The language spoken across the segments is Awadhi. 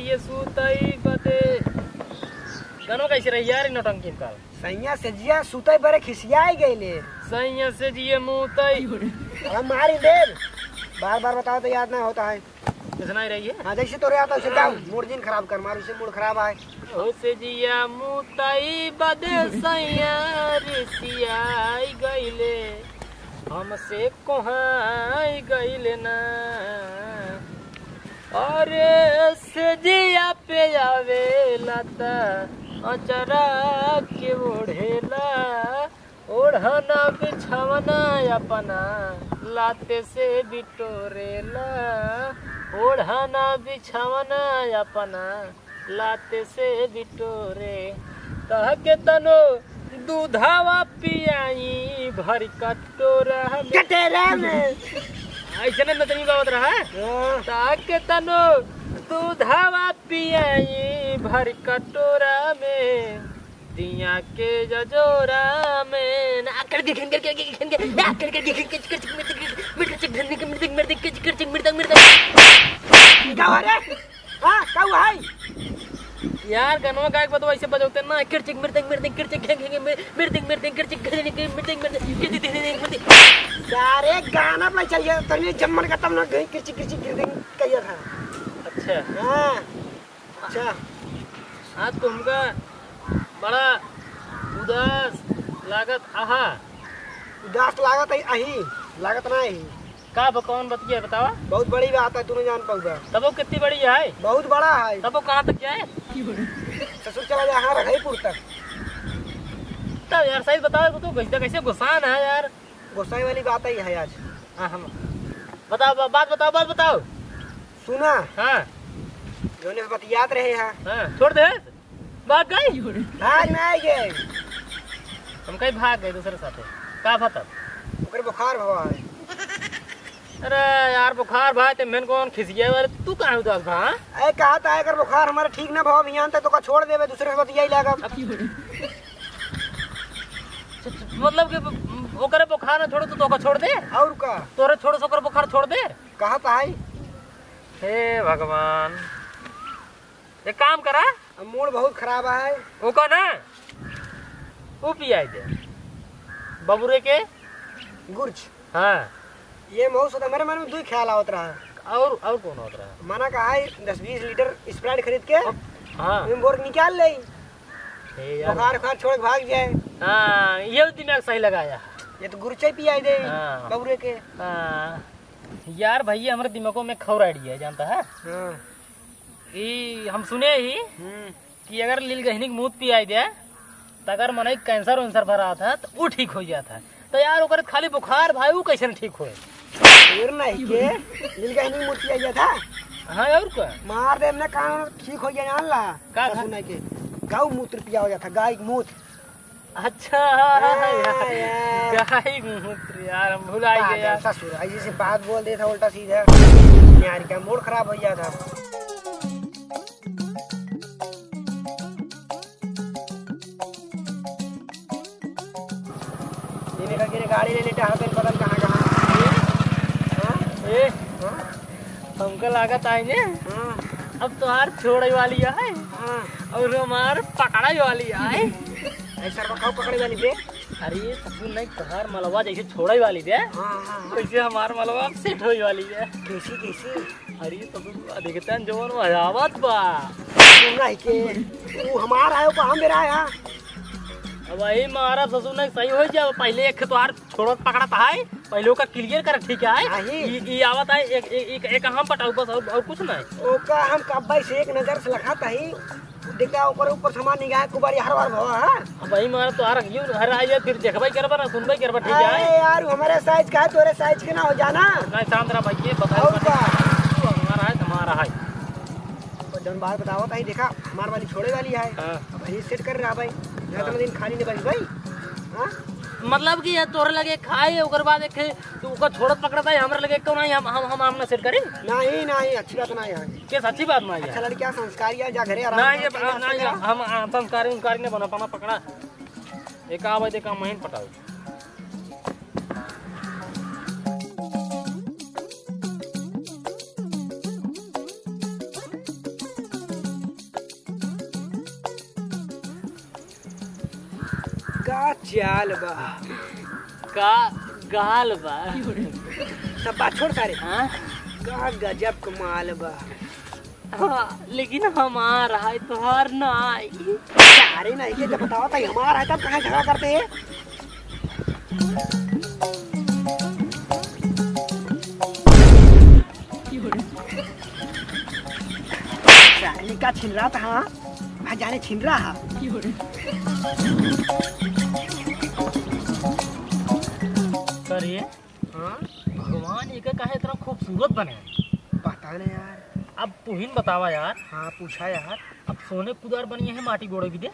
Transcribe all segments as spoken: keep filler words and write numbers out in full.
ये सूतई बदे। गानो कैसे रही यार, नौटंकी में काल? सैया से जिया सूतई बरे खिसियाई गईले। सैया से जिया मूतई। अब मारी देव। बार बार बताओ तो याद ना होता है। इतना ही रही है। हाँ, जैसे तोरे आता है, उसे जाओ। मूड जिन खराब कर, मारू से मूड खराब आए। ओ से जिया मूतई बदे सैया रिसियाई गईले। हमसे कोहाई गईले ना। अरे से जिया पे आवेला त अचरा के ओढ़ेला, ओढ़ना बिछवना अपना लाते से बिटोरेला, ओढ़ना बिछवना अपना लाते से बिटोरे। तहके तनो दूधावा पियाई भरी कटोरा में। कटोरा में। ऐसे ना नचनी गावत रहा। हाँ। तहके तनो दूधावा पियाई भरी कटोरा में। दिया के जजोरा में ना कर के खन के खन के ना कर के खन के खन के मिर्दंग मिर्दंग मिर्दंग मिर्दंग मिर्दंग मिर्दंग मिर्दंग। का हो रे? हाँ, का हुआ है? यार, गनवा गायक बतवा ऐसे बजौते ना, किरचिक मिर्दंग मिर्दंग किरचिक खेंग खेंग मिर्दंग मिर्दंग किरचिक खेंग खेंग मिर्दंग मिर्दंग किरचिक खेंग खेंग मिर्दंग। सारे गाना पे चल गया, तनी जम्मन का तब ना गई किरचिक किरचिक गिर गई कहिया था। अच्छा। हाँ। अच्छा। आज तो हमका बड़ा उदास लागत आहा। उदास लागत है, अही लागत ना है। का ब-, कौन बतिया है, बतावा? बहुत बड़ी बात है, तू नहीं जान पाऊगा। तब वो कितनी बड़ी है? बहुत बड़ा है। तब वो कहाँ तक जाए? ससुर चला जाए, हाँ, रघईपुर तक। तब यार, सही बताओ, तू कैसे, कैसे गुस्सा ना है यार? गुस्सा वाली बात ही है आज। हाँ, हम बताओ, बा-, बात बताओ, बात बताओ। सुना? हाँ। जोने से बतियात रहे हैं। हाँ, छोड़ दे। भाग गई? भाग नहीं गए। हम कहीं भाग गए दूसरे साथे। का भा तब? ओकर बुखार भवा है। अरे यार, बुखार भा ते मेन कौन खिसिया वाले, तू कहाँ उदास भा, हाँ? अरे कहा था, अगर बुखार हमारे ठीक ना भवा, बिहान तक तो का छोड़ देवे, दूसरे से बतियाई लागब। अब मतलब कि ओकरे बुखार ना छोड़ो तो तोका छोड़ दे? और का? तोरे छोड़ो से ओकर बुखार छोड़ दे? कहा था है? हे भगवान, एक काम करा। अब मूड बहुत खराब है। ओका ना, वो पियाई दे। बबुरे के? गुर्ज। हाँ। ये मौसम तो मेरे मन में दो ही ख्याल आवत रहा। और, और कौन आवत रहा? मना कहा है दस बीस लीटर Sprite खरीद के हाँ। ओमे बोर निकाल ले। हे यार। बुखार उखार छोड़ के भाग जाए। हाँ, ये दिमाग सही लगाया। ये तो गुर्ज ही पियाई दे हाँ। बबुरे के। हाँ। यार भैया, हमारे दिमागों में एक और idea है, जानता है? हाँ। ई हम सुने ही हम्म। कि अगर लीलगहिनी के मूत पियाई दे, त अगर मनई कैंसर वैंसर भरात है, त ऊ ठीक हो जात है। त यार, ओकरे खाली बुखार भाई, ऊ कैसे न ठीक होए? फिर नहीं के, लीलगहिनी के मूत पियाई जात है? हाँ, और का? मार दे, हमने कान ठीक हो गया, जान ला। का ससुर था? नहीं के, गौ मूत्र पिया हो जात है, गाय के मूत। अच्छा, हाँ, यार, यार। गाय मूत्र यार, हम भुला ही गए पागल यार। ससुर, ऐसे से बात बोल देता उल्टा सीधा। यार, का मूड खराब हो गया था। ये मेरा गिरे गाड़ी ले लेटा हर दिन बदल कहाँ कहाँ। हाँ? ए, हाँ? हमका लागत आए ने, हाँ। अब तोहार छोड़े वाली आए, हाँ। और हमार पकड़े वाली आए। ऐसा बखाओ पकड़े वाली बे। अरे ससुर नहीं, तोहार मलवा जैसे छोड़े वाली बे, हाँ, हाँ, हाँ। वैसे हमार मलवा अब सेट होए वाली बे। कैसी, कैसी? अरे ससुर, देखते हैं जवन मजावत बा। सुन रहा है के? वो हमार आयो का हम बेरा आया। अब वही मारा ससुर नहीं, सही हो जाए। पहले एक तोहार छोड़त पकड़त है, पहले ओका clear कर, ठीक है? नहीं। ई, ई आवत है, एक, एक, एक, एक हम पटाऊ बस, और, और कुछ नहीं। ओका हम कब्बे से एक नजर से लखात ही, देखा ओकर ऊपर समान निगाह कुबारी हर बार भवा है। अब वही मारा तो हर यूं हर आई है, फिर देखबे करबा ना सुनबे करबा, ठीक है? अरे यार, हमारे size का है, तोरे size के ना हो जाना। नहीं, शांत रहा भाई, ये बता और दे, का? तू हमारा है, हमारा है। पर जौन बात बतावत है, देखा, हमार वाली छोड़े वाली है। हाँ। अब यही सेट कर रहा भाई, हाँ। इतना दिन खाली नहीं बनी भाई। हाँ? मतलब कि ये तोहरे लगे खाए, ओकर बाद एक तू ओकर छोड़त पकड़त है, हमरे लगे कौन है, हम, हम, हम, हम ना सेट करी? नहीं, नहीं, अच्छी बात नहीं है। के अच्छी बात नहीं है? अच्छा लड़किया संस्कारी है, जा घरे आराम ना, से ये, कर, ना, ये, हम, हम संस्कारी उनकारी नहीं बना पाना पकड़ा। एक आवे देखा महीन पटाओ। का चाल बा? का गाल बा? सब बात छोड़ सारे। हाँ? का गजब क माल बा। हाँ, लेकिन हमार है, तोहार नाई। अरे नहीं के जब बतावा था हमार है, तब कहाँ झगड़ा करते हैं? साले का छिन रहा था, हाँ? भाई जाने छिन रहा है। करिए। हाँ? भगवान एके काहे इतना खूबसूरत बने? पता नहीं यार। अब तू ही न बतावा यार। हाँ, पूछा यार। अब सोने कुदार बनिए हैं, माटी गोड़े भी दे।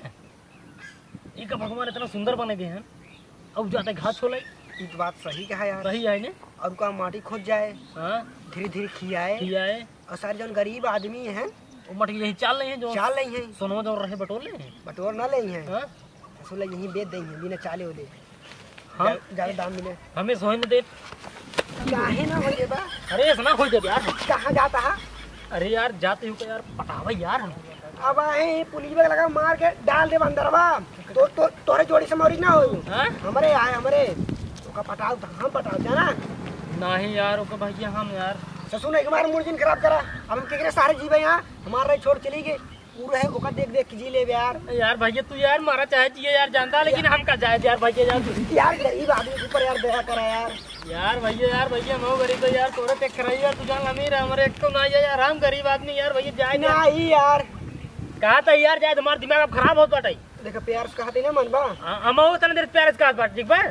एके भगवान इतना सुंदर बने दे हैं। अब जाते घास छोले। ई तो बात सही कहा यार। सही है ने? और का माटी खोद जाए, हाँ। धीरे धीरे खियाए। खियाए। और सारे जौन गरीब आदमी हैं, वो मटी यही चाल नहीं है, जो चाल नहीं है। सोनवा जो रहे बटोर ले हैं। बटोर ना ले हैं। हाँ। सुन ले, यहीं बेच दे हैं, बिना चाले वाले। हम ज्या-, ज्यादा दाम मिले। हमें सोए न दे। काहे ना हो ये बा? अरे, ऐसा ना हो जाए यार। कहाँ जाता है? अरे यार, जाते हो का यार, पटावा यार हम। अब आए पुलिस में लगा मार के डाल दे अंदरवा। तो, तो, तोहरे जोड़ी से मौरी ना हो। हाँ? हमरे आए, हमरे। ओका पटाव, हम पटाव, जाना? नहीं यार, ओका भैया हम यार। ससुर, एक बार मूड जिन खराब करा। अब हम केकरे सहारे जीवे यहाँ? हमारा रही छोड़ चली गई। ऊ रहे, ओका देख देख के जी लेबे यार। यार भैया, तू यार मारा चाहे जिए यार, जानता, लेकिन यार। हम का जाए यार भैया यार। यार गरीब आदमी के ऊपर यार दया करा यार। यार भैया, यार भैया, हम गरीब है यार, तोरे देख रही यार, तू जान अमीर है, हमारे एक तो ना है यार, हम गरीब आदमी यार भैया, जाए यार। नहीं यार। कहा था यार, जाए, हमारा दिमाग अब खराब होत बाटे। देखा प्यार से कहा थे ना मन बा। हाँ, हम वो तने देर प्यार से कहा बात, ठीक बा?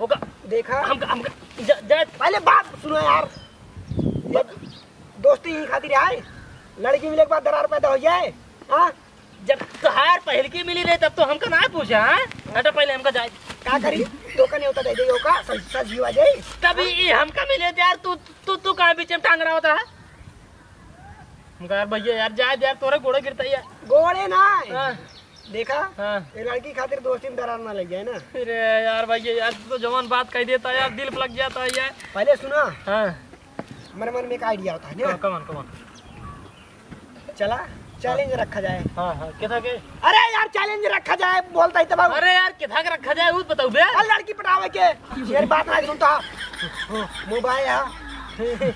ओका देखा। हम, हम, जा, जा। पहले बात सुनो यार। दोस्ती ही खातिर आए, लड़की मिले के बाद दरार पैदा हो जाए। हाँ, जब तोहार पहलकी मिली रहे तब तो हमका ना पूछा, हाँ? हटा पहले हमका जाए। का करी? तो का नहीं होता दे दे ओका, सज, सज जीवा जाए। तभी ई हमका मिले यार, तू, तू, तू कहाँ बीच में टांग रहा होता है? हमका यार भैया यार, जाए यार, तोरे गोड़े गिरता यार। गोड़े ना। हाँ। देखा? हाँ। ये लड़की खातिर दोस्ती में दरार ना लग जाए ना। अरे यार भैया यार, तू तो जवान बात कह देता यार, दिल पे लग जाता है यार। पहले सुना। हाँ। मेरे मन में एक आइडिया होता है ना। कौन, कौन, कौन? चला, चैलेंज रखा जाए। हाँ, हाँ, किथा के? अरे यार, चैलेंज रखा जाए, बोलता ही तब। अरे यार, किथा के रखा जाए, वो बताओ बे। अरे लड़की पटावे के। यार बात नहीं सुनता। मोबाइल है।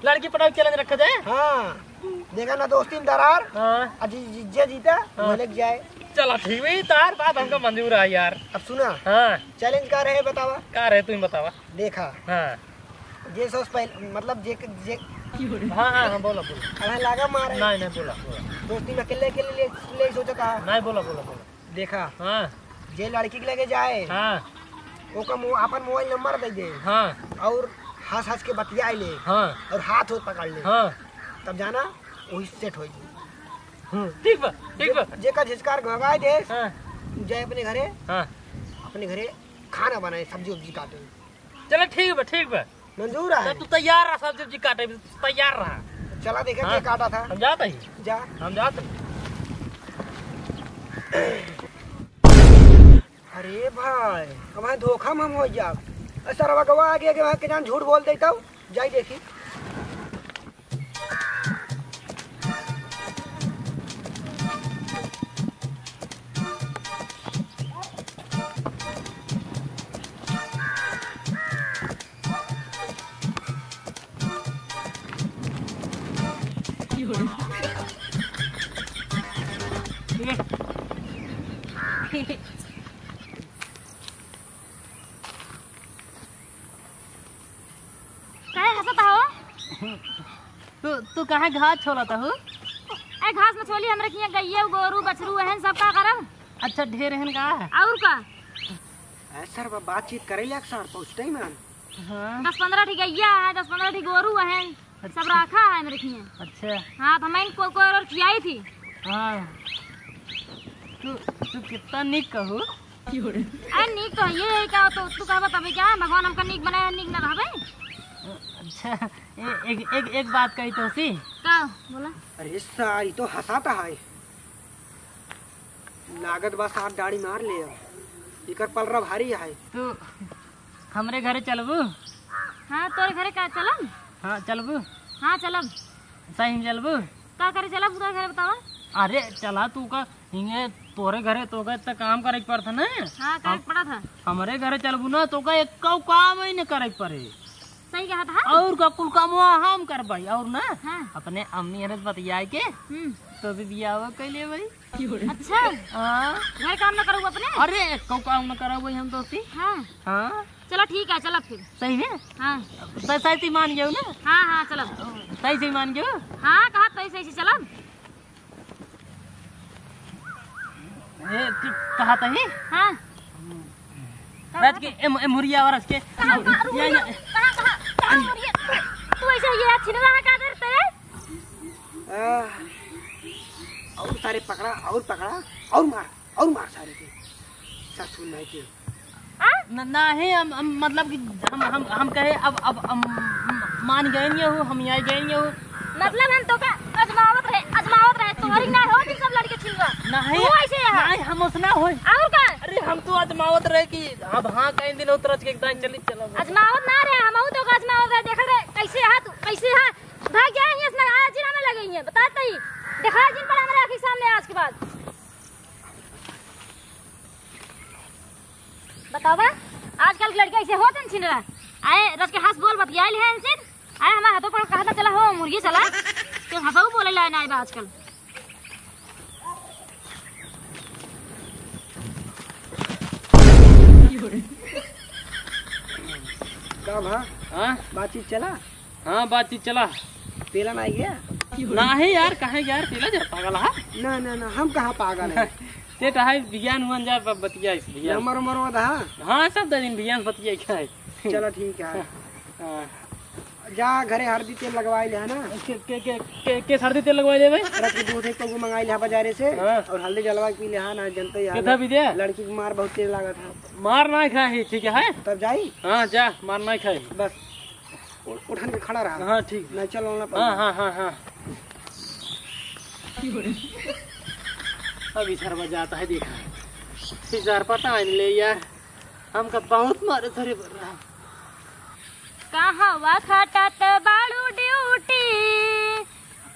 लड़की पटावे के चैलेंज रखा जाए? हाँ। देखा ना दोस्ती में दरार। हाँ। अजी जी-, जे जीता, हाँ। वो लग जाए। चला ठीक भाई, तार बात हमका मंजूर है यार। अब सुना। हाँ। चैलेंज का रहे बतावा? का रहे तू ही बतावा। देखा। हाँ। जे सोच पहले, मतलब जे, जे हाँ, हाँ, हाँ, बोला, बोला। अबे लागा मारे। नहीं, नहीं, बोला, बोला। दोस्ती में अकेले, अकेले ले, ले सोचा था। नहीं, बोला, बोला, बोला। देखा। हाँ। जे लड़की के लगे जाए, हाँ। ओका मो-, अपन मोबाइल नंबर दे दे। हाँ। और हंस हंस के बतिया ले। हाँ। और हाथ होत पकड़ ले। हाँ। तब जाना, वही सेट हो जाए। हम्म, ठीक बा, ठीक बा। जे-, जेका झिझकार घोगाए दे, हाँ। जाए अपने घरे। हाँ। अपने घरे खाना बनाए, सब्जी उब्जी काटे। चला ठीक बा, ठीक बा। मंजूर है। तब तू तैयार रहा, सब्जी उब्जी काटे, तैयार रहा। चला देखे हाँ। के काटा था। हम जात ही। जा। हम जात ही। अरे भाई, अब वहाँ धोखा में हम हो जाब। अरे सरवा गवा आगे, आगे वहाँ के जान झूठ बोल देता हूँ। जाई देखी। काहे हंसत हो? तू, तू काहे घास छोलत हो? ए, घास न छोली, हमरे किहाँ गइया, गोरू, बछरू हन, सब का करब? अच्छा, ढेर हन का? और का? ए, सर, बा-, बातचीत करे ले, सर, पहुँचते ही मान। हाँ। दस पन्द्रह ठी गइया है, दस पन्द्रह ठी गोरू हन, सब अच्छा। रखा है हमरे किहाँ। अच्छा। हाँ, तो हम इनको कोई और खियाई थी। हाँ। तू, तू कितना निक कहू। अरे नीक तो ये है क्या? तो तू कहबा तबे क्या भगवान हमका नीक बनाए, नीक ना रहबे? अच्छा, ए-, एक, एक, एक बात कही तो सी। का? बोला। अरे सारी तो हंसाता है, लागत बा सात डाड़ी मार ले। इकर पलरा भारी है। तू हमरे घरे चलबू? हाँ, तोरे घरे का चलब? हाँ, चलबू। हाँ, चलब। सही में चलबू? का करे चलब तोरे घरे बतावा? अरे चला तू का हिंगे तोहरे घरे तोहका इतना काम करे के पड़त है ना। हाँ, करे के पड़त है। हमरे घरे चलबू ना, तोहका एक्को काम ही न करे के पड़े। सही कहत है। और का, कुल कामवा हम करबाई, और ना? हाँ। अपने अम्मी हरे से बतियाए के, हम्म। तो भी बियाह कइ लेबे। अच्छा। हाँ। घर काम न करबू अपने? अरे, एक्को काम न करबे हम तो सी। हाँ। हाँ। चला ठीक है, चला फिर। सही में? हाँ। सही, सही से मान गयो ना? हाँ, हाँ, चला। सही से मान गयो? हाँ, कहा सही, सही से चला। ए, तू कहा तही? हाँ। राज के, ए, ए, मुरिया और राज के। कहाँ, कहाँ, रुक, ये, रुक, ये। कहाँ, कहाँ, कहाँ मुरिया? तू ऐसे ये छिनरा है, का करते रे? आ, और सारे पकड़ा, और पकड़ा, और मार, और मार सारे के। ससुर नहीं के। हाँ? न-, नहीं, हम, हम, मतलब कि हम, हम, हम कहे, अब, अब हम मान गए नहीं हो, हम यहाँ गए नहीं हो। मतलब हम तोका अजमावत रहे, अजमावत रहे, तोहरी ना हो कि सब लड़के छिनरा। नहीं, तू ऐसे यहाँ। नहीं, हम उसना होई। और का? अरे, हम तो अजमावत रहे कि अब हाँ, कहीं दिन उतर के एक दाईं चली, चलो। अजमावत ना रहे, हम तोका अजमावत रहे, देख रहे, कैसे है तू, कैसे है? भाग जाए, यहाँ से आज ही ना लगे, यहाँ बता तही। देखा जिन पर हमारे आँखी सामने आज के बाद। बतावा, आजकल के लड़के ऐसे होत हैं छिनरा। आए, रच के हँस बोल बतियाइल है इनसे। आए, हमारे हाथों पर कहा था, "चला हो, मुर्गी चला।" तो हँसऊ बोले लाए ना आए बा आजकल। का भा? हाँ? बातचीत चला? हाँ, बातचीत चला। तेला ना आइगे? नाही यार, काहे यार, तेला जरा पागल हा? ना, ना, ना, हम कहाँ पागल है? ते कहा बियान हुअन जा, ब-, बतिया इस बियान। नंबर उमर वो दहा? हाँ, सब दे दिन बियान बतिया क्या है? चलो ठीक है। हाँ। जा घरे हरदी तेल लगवाई ले, है ना? के, के, के, के, के हरदी तेल लगवाई ले भाई? रख के दूध एक पगु मंगाई ले बाजारे से। हाँ। और हल्दी डलवा के पी ले, है ना? जनते ही है। कितना भी दे? लड़की के मार बहुत तेज लागत है। मार ना खाही, ठीक है? तब जाई? हाँ, जा, मार ना खाही। बस। उ-, उठन के खड़ा रहा। हाँ, ठीक। नहीं, चलो ना, हाँ, हाँ, हाँ, हाँ। अब इधर बजाता है, देखा। इधर पता नहीं ले यार, हमका बहुत मारे धरे बर रहा। कहवा खटत बाड़ू ड्यूटी,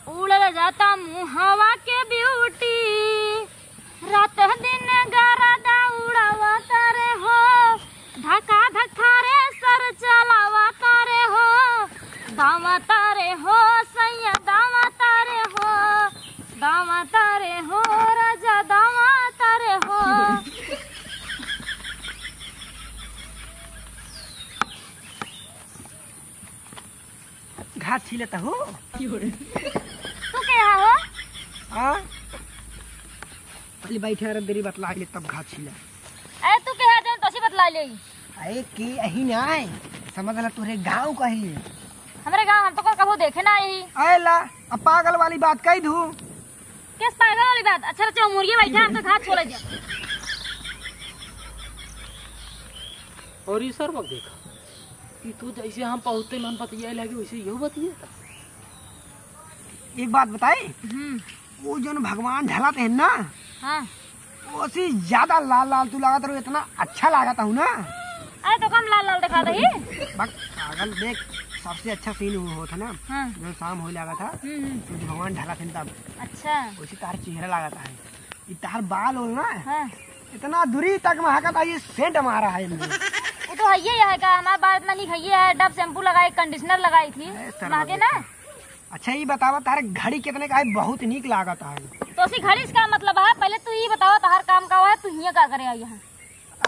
उड़ल जाता मुहवा के ब्यूटी। रात दिन गरदा उड़ावत रे हो, धक्का धक्का रे सर चलावत रे हो, दावत रे हो सैया, दावत रे हो, दावत रे हो राजा, दावत रे हो। घास छीलत हो? तू के हा हो? हाँ? पहले बैठे रह, देरी बतला ले, तब घास छीला। अरे तू के हा, जौन तोसी बतला ले। अरे के अही ना आए, समझ ला तोरे गाँव का ही। हमरे गाँव हम तो कल कभू देखे ना आई। अरे ला, अब पागल वाली बात कही दू। किस पागल वाली बात? अच्छा, अच्छा, मुर्गी बैठा, हम तो घास छोले जा। और ये सर बक देखा। ई तो जैसे हम पहुँचते मन बतियाए लागे, वैसे इहो बतियाता। एक बात बताई? हम्म। वो जौन भगवान ढलात हैं ना, हाँ। ओसी ज्यादा लाल लाल तू लागत रहो, इतना अच्छा लागत हूँ ना। अरे तो कम लाल लाल दिखा दही। बक पागल, देख, सबसे अच्छा सीन वो होता ना, हाँ। जौन शाम होए लागत है, हम्म, हम्म। सूरज भगवान ढलात हैं तब। अच्छा। वैसे तार चेहरा लागत है। ई तार बाल होल ना, हाँ। इतना दूरी तक महकत है, ये सेंट मारा है इनने। वो तो है ये है का, हमारे बाल इतना नीक है, ये है, Dove shampoo लगाई, conditioner लगाई थी, अरे सर, महके ना। अच्छा, ये बतावा, तारे घड़ी कितने का है? बहुत नीक लागत है। तो उसी घड़ी से का मतलब है? पहले तू ये बतावा, तार काम का है, तू हियाँ का करे आई है?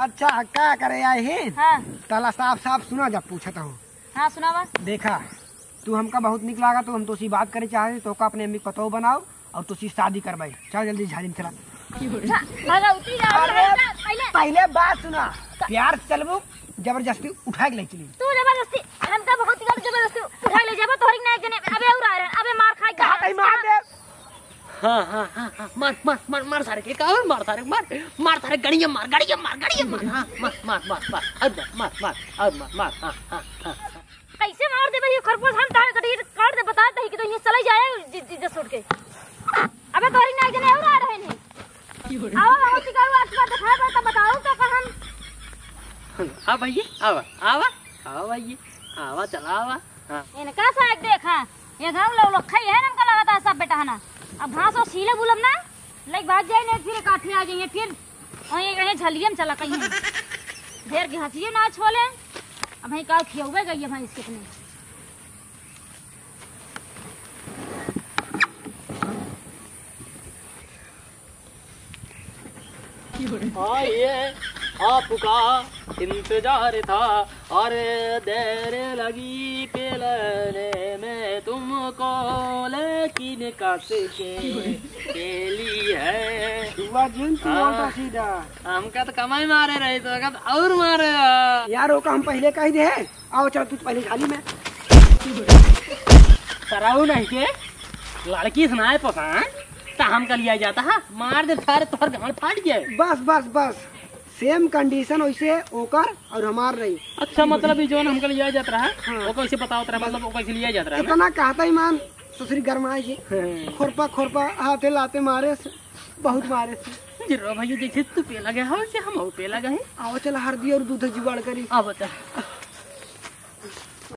अच्छा, का करे आई है? हाँ। तला साफ साफ सुना, जब पूछत हो। हाँ, सुनावा। देखा, तू हमका बहुत नीक लागा, तो हम तोसी बात करे चाहे, तो का अपने अम्मी के पतोह बनाओ और तोसी शादी करवाई। चल जल्दी झाड़ी में चला। अच्छा, भगवती राम अरे, राजा, पहले पहले बात सुना, प्यार से चलबू, जबरदस्ती उठा के ले चली। तू जबरदस्ती, हमका बहुत जबरदस्ती उठा ले जाबो, तोहरी ना एक जने, अबे और आ रहे, अबे मार खाई कहा तई मार दे। हाँ, हाँ, हाँ, हाँ, मार, मार, मार, मार सारे के, का और मार सारे, मार, मार सारे, गड़िया मार, गड़िया मार, गड़िया मार, हाँ, मार, मार, मार, मार, और मार, मार, मार, और मार, मार, हाँ, हाँ, हाँ, हाँ। कैसे मार देबे ये खरपोश? हम तारे कटी काट दे, बता दे कि तो ये चले जाए जि-, जि-, जस उठ के। अबे तोरी नाई जने और आ रहे नहीं। आवा, आवा, शिकारू, आज बात दिखा दे, तब बताओ तो कहम। आ भैया, आवा, आवा, आवा भैया, आवा, चला आवा। हाँ। इनका साग देखा, ये गाँव लो, लो खाई है ना, हमका लगता है सब बेटा है ना। अब घास और छीले बुलब ना, लइके भाग जाए, नहीं फिर काठी आ जाइए, फिर वहीं कहीं झलियम चला कहीं। ढेर के हंसिए ना छोले। अब वहीं का खियौबे गई है भैंस कितने। हाँ, ये आपका इंतजार था और देर लगी के लेने में तुमको, लेकिन कस के पेली है। हुआ जिन तू हाँ। उल्टा सीधा। हमका तो कमाई मारे रही तो का तो और मारे। यार, ओका हम पहले कह दे। आओ चल, तू पहले झाली में। सराऊ नहीं के लड़की सुनाए पसंद, तो हमका लिया जाता है, मार दे सारे, तोहर गांड फाट जाए। बस, बस, बस, same condition वैसे ओकर और हमार रही। अच्छा, मतलब ये जौन हमका लिया जात रहा है, हाँ। वो कैसे बतावत रहा, मतलब वो कैसे लिया जात रहा है ना? इतना कहता ही मान, ससुरी गरमाए जी। हाँ। खुरपा, खुरपा, हाथे लाते मारे से, बहुत मारे से। जिरो भैया, जैसे तू पे लगे हो, वैसे हम पे लगे हैं। आओ चला, हरदी और दूध जुगाड़ करी। आओ बता।